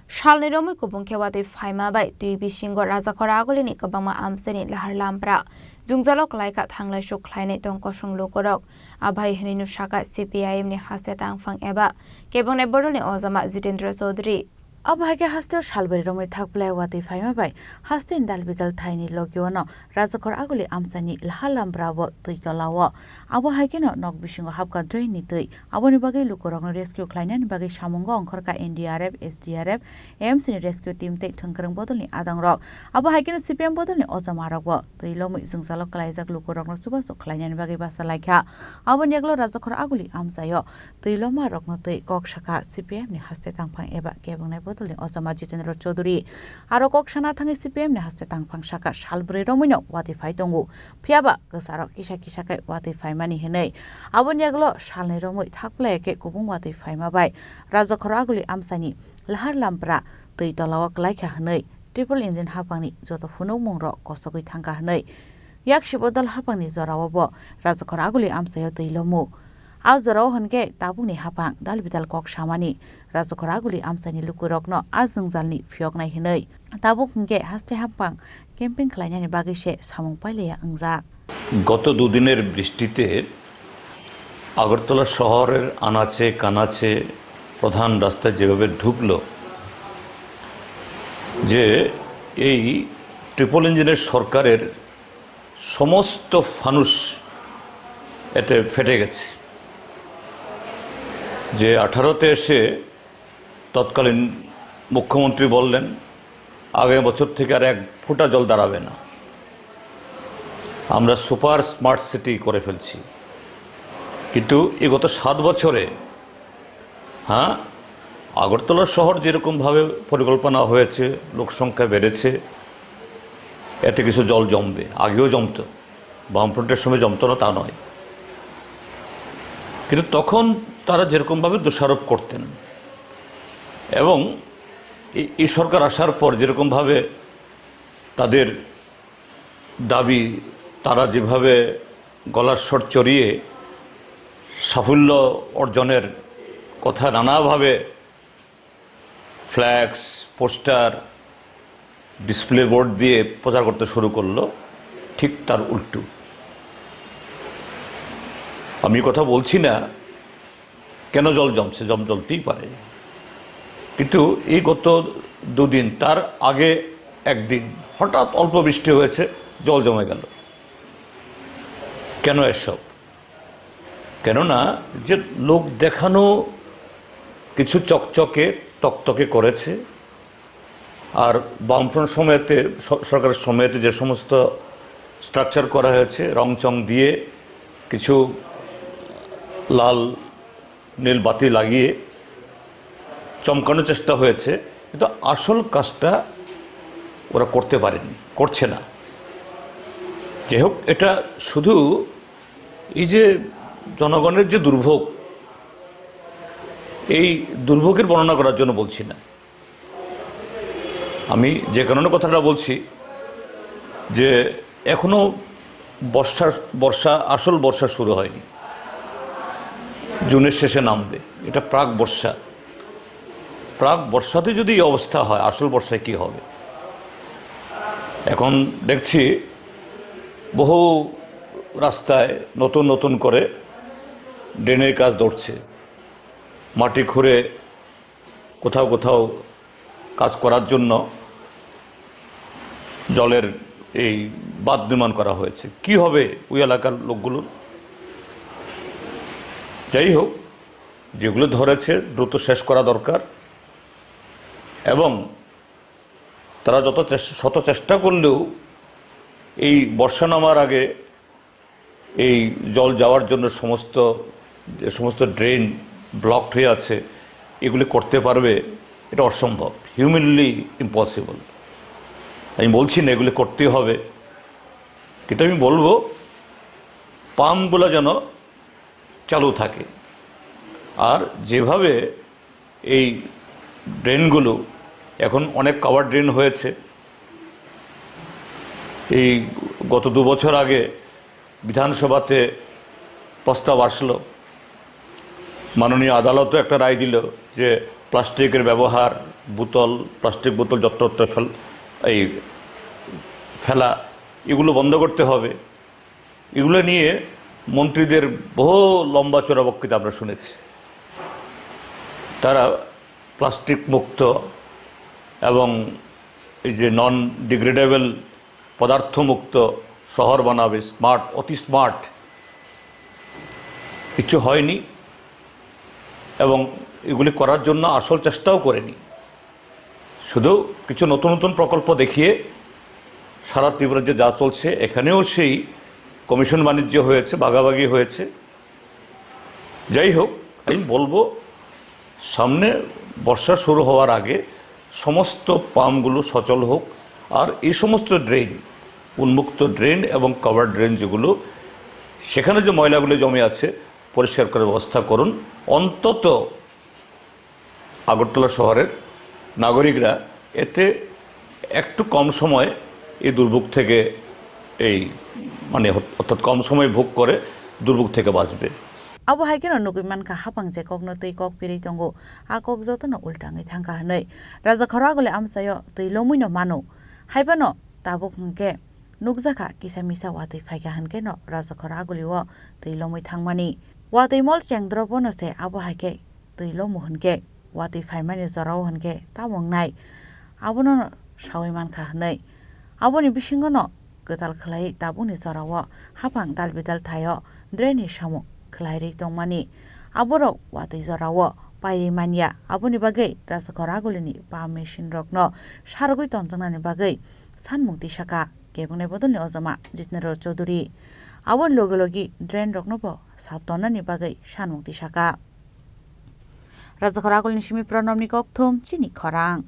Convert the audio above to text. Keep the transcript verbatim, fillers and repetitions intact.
Salni romwi kubung khe watwi phaima bai twi bisingo Rajakhor Agulini kwbangma amchaini lahar lampra jwngjalo kwlaikha, thanglai suk khlainai tong kosong lukurok. Abai hwnwi no sakha C P I M ni haste tangphang eba kebongnai bodolni ojama Jitendra Chaudhary. Abo hai khe hasteo salbari romwi thakplai watwi phaima bai hasteni dal bidal thaini logiono Rajakhor Aguli amchaini lahar lampra bo twi tolao. Abo hai kheno nok bisingo hapkha drain ni twi. Aboni bagwi lukurokno rescue khlainani bagwi samungo ongkhorkha N D R F, S D R F, M C ni rescue team tei thwngkwrwng bodolni adangrok. Abo hai kheno C P M bodolni ojamarokbo twi lomwi jwngjalo kwlaijak lukurokno chubachu khlainani bagwi bachalaikha. Aboni yagulo Rajakhor Aguli amchaio twi lomarokno twi kok sakha C P M ni haste tangphang eba kebongnai bodolni ojama Jitendra Chaudhary. Aro kok sana thangwi C P M ni haste tangphang sakha, salbrwi romwino watwi phai tongo. Phiyaba kwcharok kisa kisa khe watwi phaimani hwnwi. Aboni yagulo salni romwi thakplai khe kubung watwi phaima bai Rajakhor Aguli amchaini lahar lampra twi tolao kwlaikha hwnwi triple engine haphangni joto phunukmungrok kosogwi thangkha hwnwi yaksi bodol haphangni jorao bo Rajakhor Aguli amchaio twi lomu. A jorao hwnkhe tabukni haphang dal bidal kok samani Rajakhor Aguli amchaini lukurokno a jwngjalni phiyoknai hwnwi. Tabuk hwnkhe haste haphang camping khlainani bagwi se samung pailaiya wngjak. গত দুদিনের বৃষ্টিতে আগরতলা শহরের আনাচে কানাচে প্রধান রাস্তায় যেভাবে ঢুকলো, যে এই ট্রিপল ইঞ্জিনের সরকারের সমস্ত ফানুস এতে ফেটে গেছে। যে আঠারোতে এসে তৎকালীন মুখ্যমন্ত্রী বললেন, "আগামী বছর থেকে আর এক ফোঁটা জল দাঁড়াবে না, আমরা সুপার স্মার্ট সিটি করে ফেলছি।" কিন্তু এই গত সাত বছরে, হ্যাঁ, আগরতলা শহর যেরকমভাবে পরিকল্পনা হয়েছে, লোকসংখ্যা বেড়েছে, এতে কিছু জল জমবে, আগেও জমতো, বামফ্রন্টের সময় জমতো না তা নয়, কিন্তু তখন তারা যেরকমভাবে দোষারোপ করতেন এবং এই, এই সরকার আসার পর যেরকমভাবে তাদের দাবি, তারা যেভাবে গলার স্বর চড়িয়ে সাফল্য অর্জনের কথা নানাভাবে ফ্ল্যাক্স, পোস্টার, ডিসপ্লে বোর্ড দিয়ে প্রচার করতে শুরু করলো, ঠিক তার উল্টো। আমি কথা বলছি না কেন জল জমছে, জল জমতেই পারে, কিন্তু এই গত দুদিন, তার আগে একদিন হঠাৎ অল্প বৃষ্টি হয়েছে, জল জমে গেল। কেন এসব? কেননা যে লোক দেখানো কিছু চকচকে তকতকে করেছে, আর বামফ্রন্ট সময়তে, স-, সরকারের সময়তে যে সমস্ত স্ট্রাকচার করা হয়েছে, রং চং দিয়ে কিছু লাল নীল বাতি লাগিয়ে চমকানোর চেষ্টা হয়েছে, কিন্তু আসল কাজটা ওরা করতে পারেনি, করছে না। যাই হোক, এটা শুধু এই যে জনগণের যে দুর্ভোগ, এই দুর্ভোগের বর্ণনা করার জন্য বলছি না। আমি যে কারণে কথাটা বলছি যে এখনো বর্ষা, বর্ষা, আসল বর্ষা শুরু হয়নি। জুনের শেষে নামবে, এটা প্রাক বর্ষা। প্রাক বর্ষাতে যদি এই অবস্থা হয়, আসল বর্ষায় কি হবে? এখন দেখছি বহু রাস্তায় নতুন নতুন করে ড্রেনের কাজ ধরছে, মাটি খুঁড়ে কোথাও কোথাও কাজ করার জন্য জলের এই বাঁধ নির্মাণ করা হয়েছে। কি হবে ওই এলাকার লোকগুলোর? যাই হোক, যেগুলো ধরেছে দ্রুত শেষ করা দরকার, এবং তারা যত চেষ্টা, শত চেষ্টা করলেও এই বর্ষা নামার আগে এই জল যাওয়ার জন্য সমস্ত, যে সমস্ত ড্রেন ব্লকড হয়ে আছে, এগুলি করতে পারবে, এটা অসম্ভব, হিউম্যানলি ইম্পসিবল। আমি বলছি না এগুলি করতে হবে, কিন্তু আমি বলবো পাম্পগুলো যেন চালু থাকে। আর যেভাবে এই ড্রেনগুলো, এখন অনেক কাভার ড্রেন হয়েছে। এই গত দু বছর আগে বিধানসভাতে প্রস্তাব আসলো, মাননীয় আদালতও একটা রায় দিল যে প্লাস্টিকের ব্যবহার বোতল, প্লাস্টিক বোতল যত্রতত্র ফেল-, এই ফেলা, এগুলো বন্ধ করতে হবে। এগুলো নিয়ে মন্ত্রীদের বহু লম্বা চড়া বক্তৃতা আমরা শুনেছি। তারা প্লাস্টিক মুক্ত এবং এই যে নন ডিগ্রেডেবল পদার্থ মুক্ত শহর বানাবে, স্মার্ট, অতি স্মার্ট। কিছু হয়নি এবং এগুলি করার জন্য আসল চেষ্টাও করেনি। শুধু কিছু নতুন নতুন প্রকল্প দেখিয়ে সারা ত্রিপুরার যে যা চলছে, এখানেও সেই কমিশন বাণিজ্য হয়েছে, ভাগাভাগি হয়েছে। যাই হোক, আমি বলবো, সামনে বর্ষা শুরু হওয়ার আগে সমস্ত পাম্পগুলো সচল হোক, আর এই সমস্ত ড্রেন, উন্মুক্ত ড্রেন এবং কভার ড্রেন যেগুলো, সেখানে যে ময়লাগুলো জমে আছে, পরিষ্কার করার ব্যবস্থা করুন। অন্তত আগরতলা শহরের নাগরিকরা এতে একটু কম সময়ে এই দুর্ভোগ থেকে, এই মানে অর্থাৎ কম সময়ে ভোগ করে দুর্ভোগ থেকে বাঁচবে। Abo hai kheno nugwi mankha, haphang je kokno twi kok pirwi tongo, a kok jotono ultangwi thangkha hwnwi. Raja Khoraguli amchaio twi lomwino mano. Haibano tabuk hwnkhe nukjakha kisa misa watwi phaikha hwnkhe no Raja Khoragulio twi lomwi thangmani. Watwi mol chengdrobono se abo hai khe twi lomo hwnkhe, watwi phaimani jorao hwnkhe tamo wngnai, abono saui mankha hwnwi. Aboni bisingono kwtal khlai tabukni jorao haphang dal bidal thaio drainni samung khlairwi tongmani. Aborok watwi jorao paiwi manya, aboni bagwi Raja Khoragulini pump machine rokno sarogwi tonjaknani bagwi sanmung tisaka kebengni bodolni ojama Jitendra Chaudhuri. Aboni logi logi drain roknobo sap tonnani bagwi sanmung tisaka. Raja Khoragulini simi Pranobni kokthum chini khorang.